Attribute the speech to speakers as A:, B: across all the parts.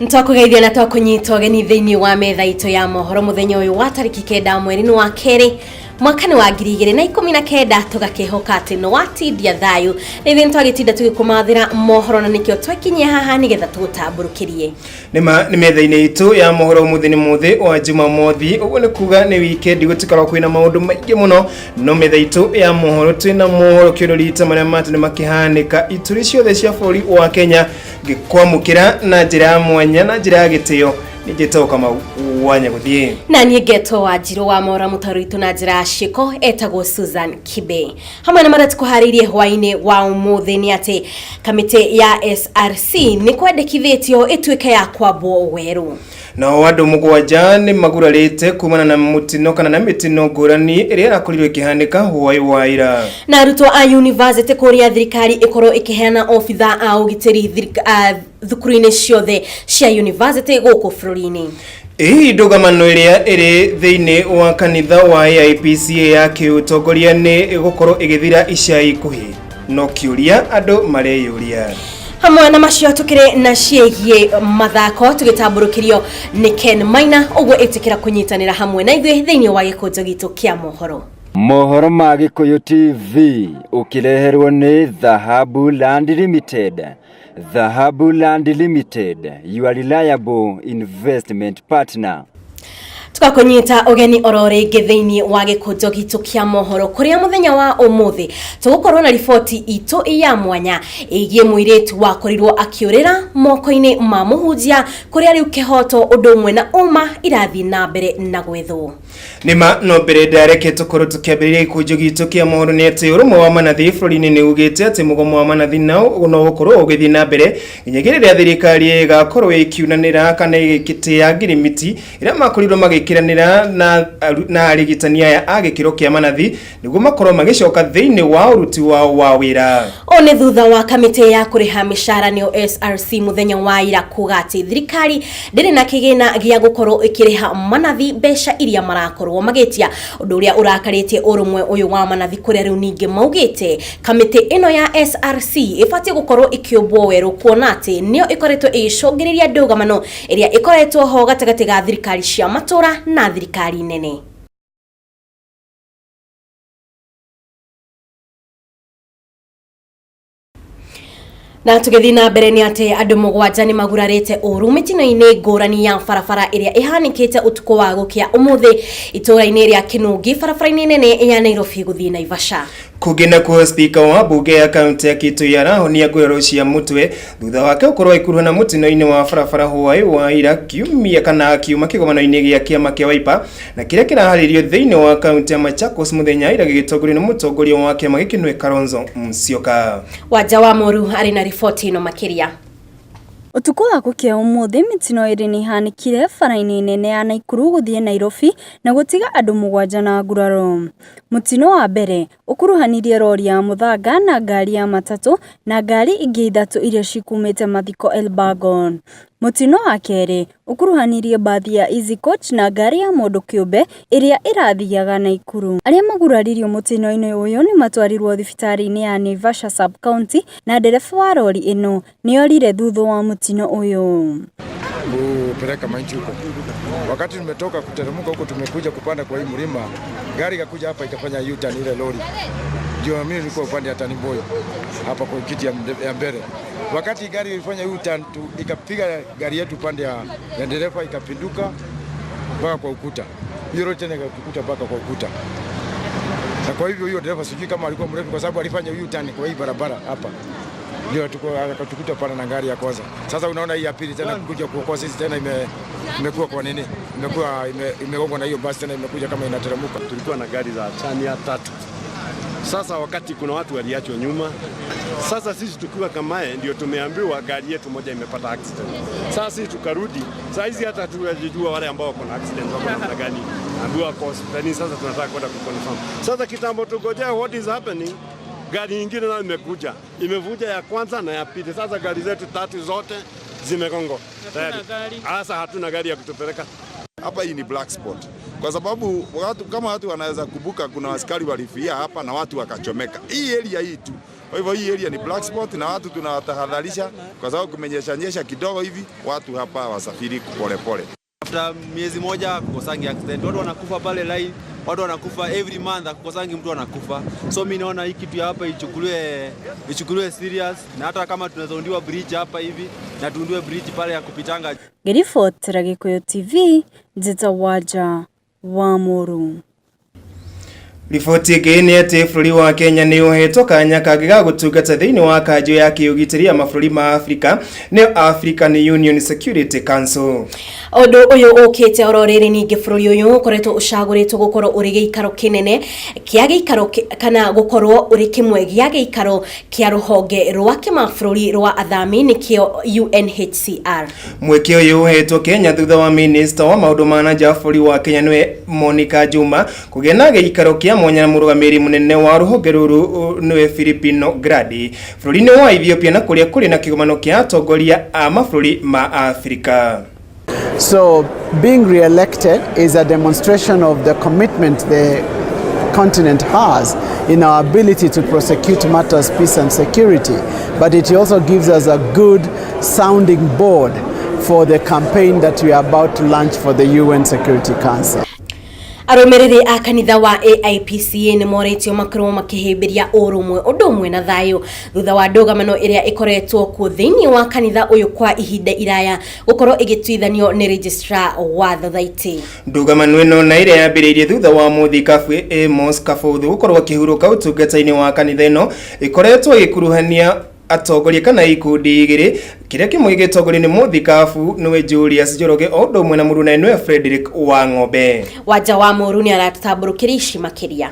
A: Ntwakũgeithia na twakũnyita ũgeni thĩinĩ wa metha itũ ya mohoro mũthenya ũyũ wa tarĩki 9 mweri-inĩ wa kerĩ mwaka nĩ wa 2019, tũgakĩhoka atĩ nĩ watindia thayũ. Na ithuĩ nĩtwagĩtinda tũgĩkũmathĩra mohoro na nĩkĩo twekinyia haha nĩgetha tũgũtambũrũkĩrie.
B: Nĩma nĩ metha-inĩ itũ ya mohoro ũmũthĩ nĩ mũthĩ wa Jumamothi, ũguo nĩ kuga nĩ weekend, gũtikoragwo kwĩna maũndũ maingĩ mũno, no metha itũ ya mohoro twĩna mohoro kĩũndũ rita marĩa matũ nĩ makĩhanĩka ituri ciothe cia bũrũri wa Kenya. Ngĩkwamũkĩra na njĩra ya mwanya na njĩra ya gĩtĩo nĩ njĩtagwo Kamau wa Nyagũthiĩ.
A: Na niĩ ngetwo wa Njirũ wa Mora. Mũtaro witũ na njĩra ya ciĩko etagwo Susan Kibe. Hamwe na marĩa tũkũharĩirie hwaĩ-inĩ wa ũmũthĩ nĩ atĩ kamĩtĩ ya SRC nĩ kwendekithĩtio ĩtuĩke ya kwambwo werũ.
B: Nao andũ 7 nĩ magurarĩte kumana na mũtino kana na mĩtino ngũrani ĩrĩa ĩrakorirwo ĩkĩhanĩka hwaĩ wa ira.
A: Na arutwo a university kũrĩa thirikari ĩkorwo ĩkĩheana obitha a ũgitĩri thukuru-inĩ ciothe cia university gũkũ bũrũri-inĩ.
B: Hihi ndũgamano ĩrĩa ĩrĩ thĩinĩ wa kanitha wa AIPCA ya kĩũtongoria nĩ ĩgũkorwo ĩgĩthira ica ikuhĩ? No kĩũria andũ mareyũria.
A: Hamwe na macio tũkĩrĩ na ciĩgiĩ mathako tũgĩtambũrũkĩrio nĩ Ken Maina. Ũguo ĩtĩkĩra kũnyitanĩra hamwe na ithuĩ thĩinĩ wa gĩkũnjo gitũ kĩa mohoro.
C: Mohoro ma Gĩkũyũ TV ũkĩreherwo nĩ Dhahabu Land Limited. Dhahabu Land Limited, your reliable investment partner.
A: Tũgakũnyita ũgeni oro rĩngĩ thĩinĩ wa gĩkũnjo gitũ kĩa mohoro, kũrĩa mũthenya wa ũmũthĩ tũgũkorwo na riboti itũ ya mwanya ĩgiĩ mũirĩtu wakorirwo akĩũrĩra moko-inĩ ma mũhunjia, kũrĩa rĩu kĩhoto ũndũ ũmwe na ũma irathiĩ na mbere na gwethwo.
B: Nĩma no mbere ndareke tũkorwo tũkĩambĩrĩria gĩkũnjo gitũ kĩa mohoro nĩ atĩ ũrũmwe wa manathi bũrũri-inĩ nĩ ugĩte atĩ mũgomo wa manathi nao no ũkorwo ũgĩthiĩ na mbere nginyagia rĩrĩa thirikari ĩgakorwo ĩkiunanĩra kana ĩgĩtĩa ngirimiti ĩrĩa makorirwo magĩkĩranĩra na arigitani aya a gĩkĩro kĩa manathi nĩguo makorwo magĩcoka thĩinĩ wa ũruti wao wa wĩra.
A: Ũũ nĩ thutha wa kamĩtĩ ya kũrĩha mĩcara nĩyo SRC mũthenya wa ira kuga atĩ thirikari ndĩrĩ na kĩgĩna gĩa gũkorwo ĩkĩrĩha manathi mbeca iria marakorwo magĩtia, ũndũ ũrĩa ũrakarĩtie ũrũmwe ũyũ wa manathi, kũrĩa rĩu ningĩ maugĩte kamĩtĩ ĩno ya SRC ĩbatiĩ gũkorwo ĩkĩũmbwo werũ, kuona atĩ nĩyo ĩkoretwo ĩgĩcũngĩrĩria ndũgamano ĩrĩa ĩkoretwo ho gatagatĩ ga thirikari cia matũra na thirikari nene. Na tũgĩthiĩ na mbere nĩ atĩ andũ 7 nĩ magurarĩte ũru mĩtino-inĩ ngũrani ya barabara ĩrĩa ĩhanĩkĩte ũtukũ wa gũkĩa ũmũthĩ itũũra-inĩ rĩa Kĩnũngi, barabara-inĩ nene ya Nairobi gũthiĩ Naivasha.
B: Kũngĩ nakuo, spika wa mbunge ya kaunti ya Kitui arahonia nguraro cia mũtwe thutha wake gũkorwo agĩkuruhana mũtino-inĩ wa barabara hwaĩ wa ira kiumia kana kiuma kĩgomano-inĩ gĩa kĩama kĩa Wiper na kĩrĩa kĩraharĩirio thĩinĩ wa kaunti ya Machakos mũthenya ira, gĩgĩtongorio nĩ mũtongoria wa kĩama gĩkĩ nĩwe Kalonzo Musyoka.
A: Wanja wa Moru arĩ na riboti ĩno makĩria.
D: Ũtukũ wa gũkĩa ũmũthĩ, mĩtino ĩrĩ nĩ ĩhanĩkire bara-inĩ nene ya Naikuru gũthiĩ Nairobi na gũtiga andũ 7 na nguraro. Mũtino wa mbere ũkuruhanirie rori ya mũthanga na ngari ya matatũ na ngari ingĩ 3 iria cikumĩte mathiko Elburgon. Mũtino wa kerĩ ũkuruhanirie mbathi ya Easy Coach na ngari ya mũndũ kĩũmbe ĩrĩa ĩrathiaga Naikuru. Arĩa maguraririo mũtino-inĩ ũyũ nĩ matwarirwo thibitarĩ-inĩ ya Naivasha sub-county na ndereba wa rori ĩno nĩorire thutha wa mũtino ũyũ.
E: Kupeleka maiti huko. Wakati tumetoka kuteremka huko, tumekuja kupanda kwa hii mlima, gari ikakuja hapa ikafanya U-turn ile lori. Ndio mimi nilikuwa upande ya Taniboi hapa kwa kiti ya mbele. Wakati gari ilifanya U-turn tu, ikapiga gari yetu upande ya dereva, ikapinduka mpaka kwa ukuta. Hiyo lori tena ikatukuta mpaka kwa ukuta. Na kwa hivyo hiyo dereva sijui kama alikuwa mrefu, kwa sababu alifanya U-turn kwa hii barabara hapa. Ndio akatukuta pale na gari ya kwanza. Sasa unaona hii ya pili tena kuja kuokoa sisi tena imekuwa kwa nini? Imekuwa imegongwa na hiyo basi tena imekuja kama inateremka.
F: Tulikuwa na gari za Chania 3. Sasa wakati kuna watu waliachwa nyuma. Sasa sisi tukiwa kamae ndio tumeambiwa gari yetu moja imepata accident. Sasa sisi tukarudi. Saa hizi hata hatujajua wale ambao wako na accident wako namna gani. Ambiwa kwa hospitalini, sasa tunataka kwenda kuconfirm. Sasa kitambo tugojea what is happening, gari nyingine nayo imekuja. Imevuja ya kwanza na ya pili. Sasa gari zetu 3 zote zimegongwa. Tayari. Sasa hatuna gari ya kutupeleka.
G: Hapa hii ni black spot. Kwa sababu watu, kama watu wanaweza kumbuka, kuna askari walifia hapa na watu wakachomeka hii area hii tu. Kwa hivyo hii area ni black spot, na watu tunawatahadharisha kwa sababu kumenyesha nyesha kidogo hivi, watu hapa wasafiri polepole.
H: After miezi moja kukosangi accident, watu wanakufa pale line, watu wanakufa every month, kukosangi mtu anakufa. So mi naona hii kitu ya hapa ichukuliwe serious, na hata kama tunaweza undiwa bridge hapa hivi na tuundiwe bridge pale ya kupitanga.
D: Ngĩribotera Gĩkũyũ TV, njĩtagwo Wanja wa Mũru.
B: Riboti ĩngĩ nĩ atĩ bũrũri wa Kenya nĩ ũhetwo kanya kangĩ ga gũtungata thĩinĩ wa kanjũ ya kĩũgitĩri ya mabũrũri ma Afrika nĩyo African Union Security Council.
A: Ũndũ ũyũ ũkĩte oro rĩrĩ ningĩ bũrũri ũyũ ũkoretwo ũcagũrĩtwo gũkorwo ũrĩ gĩikaro kĩnene kĩa gĩikaro kana gũkorwo ũrĩ kĩmwe gĩa gĩikaro kĩa rũhonge rwa kĩmabũrũri rwa athami nĩkĩo UNHCR.
B: Mweke ũyũ ũhetwo Kenya thutha wa minista wa maũndũ ma na nja wa bũrũri wa Kenya nĩwe Monica Juma kũgĩa na gĩikaro kĩa mwanya na mũrũgamĩrĩri mũnene wa rũhonge rũrũ nĩwe Filipino Grandi bũrũri-inĩ wa Ethiopia na kũrĩa kũrĩ na kĩgomano kĩa atongoria a mabũrũri ma Afrika.
I: So being re-elected is a demonstration of the commitment the continent has in our ability to prosecute matters peace and security. But it also gives us a good sounding board for the campaign that we are about to launch for the UN Security Council.
A: Arũmĩrĩri a kanitha wa AIPCA nĩ morĩtio makorwo makĩhĩmbĩria ũrũmwe ũndũ ũmwe na thayũ thutha wa ndũgamano ĩrĩa ĩkoretwo kuo thĩinĩ wa kanitha ũyũ kwa ihinda iraya gũkorwo ĩgĩtuithanio nĩ registrar wa thothaitĩ.
B: Ndũgamano ĩno na ĩrĩa yambĩrĩirie thutha wa mũthikabu Amos Kabuthu gũkorwo akĩhurũka ũtungata-inĩ wa kanitha ĩno ĩkoretwo ĩgĩkuruhania atongoria kana ikundi igĩrĩ kĩrĩa kĩmwe gĩgĩtongorio nĩ mũthikabu nĩwe Julius Njoroge o ũndũ ũmwe na mũruna nĩwe Frederick Wang'ombe.
A: Wanja wa Mũru nĩ aratũtambũrũkĩria ici makĩria.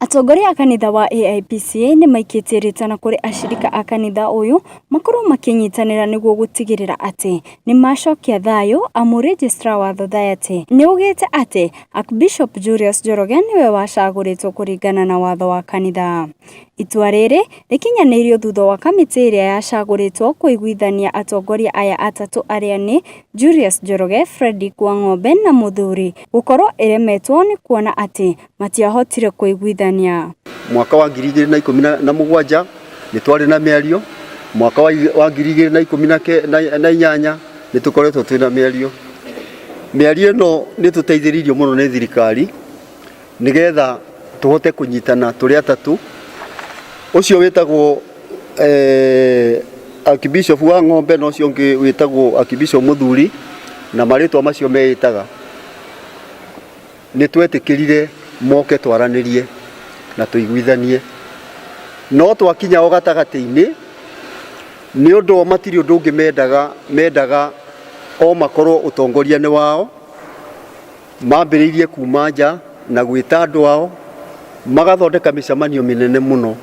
D: Atongoria a kanitha wa AIPCA nĩ maikĩtie rĩtana kũrĩ acirika a kanitha ũyũ makorwo makĩnyitanĩra nĩguo gũtigĩrĩra atĩ nĩ macokia thayũ amu registrar wa Society nĩ augĩte atĩ Archbishop Julius Njoroge nĩwe wacagũrĩtwo kũringana na watho wa kanitha. Itua rĩrĩ rĩkinyanĩirio thutha wa kamĩtĩ ĩrĩa yacagũrĩtwo kũiguithania atongoria aya atatũ arĩa nĩ Julius Njoroge, Fredrick Wang'ombe na Mũthuri gũkorwo ĩremetwo nĩ kuona atĩ matiahotire kũiguithania.
C: Mwaka wa 2017 nĩ twarĩ na mĩario, mwaka wa 2018 nĩ tũkoretwo twĩna mĩario. Mĩario ĩno nĩ tũteithĩrĩirio mũno nĩ thirikari nĩgetha tũhote kũnyitana tũrĩ atatũ. Ũcio wĩtagwo Archbishop wa Ng'ombe na ũcio ũngĩ wĩtagwo Archbishop Mũthuri na marĩtwa macio meĩtaga. Nĩ twetĩkĩrire moke twaranĩrie na tũiguithanie, no twakinya o gatagatĩ-inĩ nĩ ũndũ o matirĩ ũndũ ũngĩ mendaga o makorwo ũtongoria nĩ wao. Mambĩrĩirie kuma nja na gwĩta andũ ao magathondeka mĩcemanio mĩnene mũno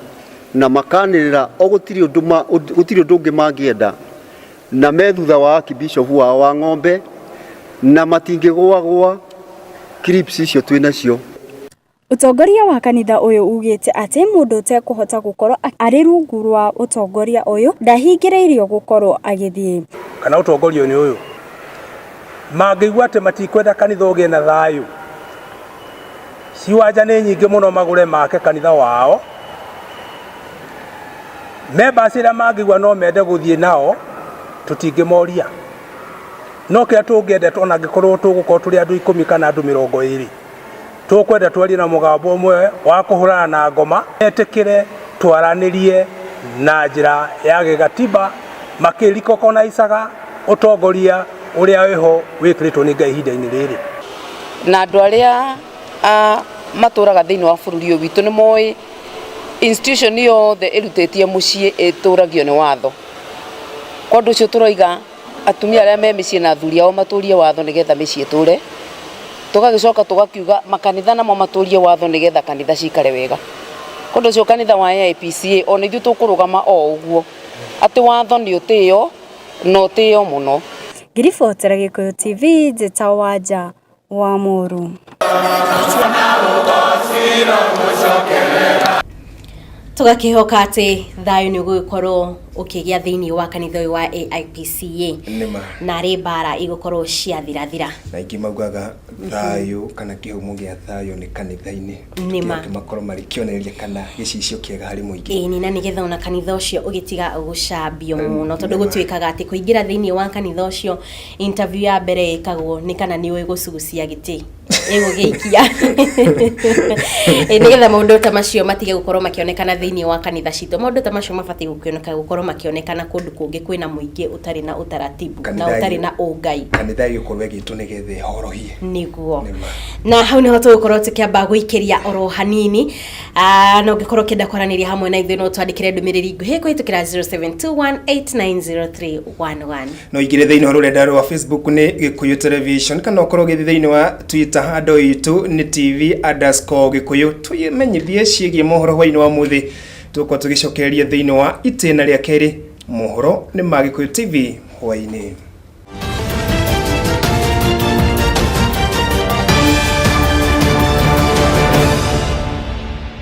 C: na makanĩrĩra o gũtirĩ ũndũ ũngĩ mangĩenda, na me thutha wa Archbishop wao wa Ng'ombe na matingĩgũagũa clips icio twĩ nacio.
D: Ũtongoria wa kanitha ũyũ ugĩte atĩ mũndũ ũtekũhota gũkorwo arĩ rungu rwa ũtongoria ũyũ ndahingĩrĩirio gũkorwo agĩthiĩ.
J: Kana ũtongoria nĩ ũyũ mangĩigua atĩ matikwenda kanitha ũgĩe na thayũ, ciwanja nĩ nyingĩ mũno magũre make kanitha wao. Members arĩa mangĩigua no mende gũthiĩ nao tũtingĩmoria, no kĩrĩa tũngĩenda ona angĩkorwo tũgũkorwo tũrĩ andũ 10 kana andũ 20 tũkwenda twarie na mũgambo ũmwe wa kũhũrana na ngoma, etĩkĩre twaranĩrie na njĩra ya gĩgatiba makĩrikokonaicaga ũtongoria ũrĩa wĩho wĩkĩrĩtwo nĩ Ngai ihinda-inĩ rĩrĩ.
K: Na andũ arĩa matũraga thĩinĩ wa bũrũri ũyũ witũ nĩ moĩ institution yothe ĩrutĩtie mũciĩ ĩtũragio nĩ watho. Kwa ũndũ ũcio tũroiga atumia arĩa me mĩciĩ na athuri ao matũrie watho nĩgetha mĩciĩ ĩtũre. Tũgagĩcoka tũgakiuga makanitha namo matũrie watho nĩgetha kanitha cikare wega. Kwa ũndũ ũcio kanitha wa AIPCA ona ithuĩ tũkũrũgama o ũguo atĩ watho nĩ ũtĩo na ũtĩo mũno.
D: Ngĩribotera Gĩkũyũ TV, njĩtagwo Wanja wa Mũru.
A: Tũgakĩhoka atĩ thayũ nĩ ũgũgĩkorwo ũkĩgĩa thĩinĩ wa kanitha ũyũ wa AIPCA
B: Nĩma.
A: Na arĩ mbara igũkorwo ciathirathira.
B: Na aingĩ maugaga thayũ kana kĩhumo gĩa thayũ nĩ kanitha-inĩ.
A: Nĩma.
B: Kĩo makorwo marĩ kĩonereria kana gĩcicio kĩega harĩ mũingĩ.
A: Ĩni, na nĩgetha ona kanitha ũcio ũgĩtiga gũcambio mũno, tondũ
B: Nĩma.
A: Gũtuĩkaga atĩ kũingĩra thĩinĩ wa kanitha ũcio, interview ya mbere ĩkagwo nĩ kana nĩ ũĩ gũcugucia gĩtĩ ĩgũgĩikia. Ĩ, nĩgetha maũndũ ta macio matige gũkorwo makĩonekana thĩinĩ wa kanitha citũ. Maũndũ ta macio mabatiĩ gũkĩoneka gũkorwo makĩonekana kũndũ kũngĩ kwĩna mũingĩ ũtarĩ na ũtaratibu na
B: Kanitha
A: ũtarĩ na ũngai.
B: Kanitha ĩgĩkorwo ĩgĩtwo nĩgetha ĩhorohie.
A: Nĩguo.
B: Nĩma.
A: Na hau nĩho tũgũkorwo tũkĩamba gũikĩria oro hanini. Ah, na ũngĩkorwo ũkĩenda kwaranĩria hamwe na ithuĩ, no twandĩkĩre ndũmĩrĩri nguhĩ kũhĩtũkĩra 0721890311.
B: No ingĩre thĩinĩ wa rũrenda rwa Facebook nĩ Gĩkũyũ Television, kana ũkorwo ũgĩthiĩ thĩinĩ wa Twitter, handle itũ nĩ TV_Gĩkũyũ. Tũmenyithie ciĩgiĩ mohoro hwainĩ wa mũthĩ. Tũgũkorwo tũgĩcokereria thĩinĩ wa itĩna rĩa kerĩ. Mohoro nĩ ma Gĩkũyũ TV hwainĩ.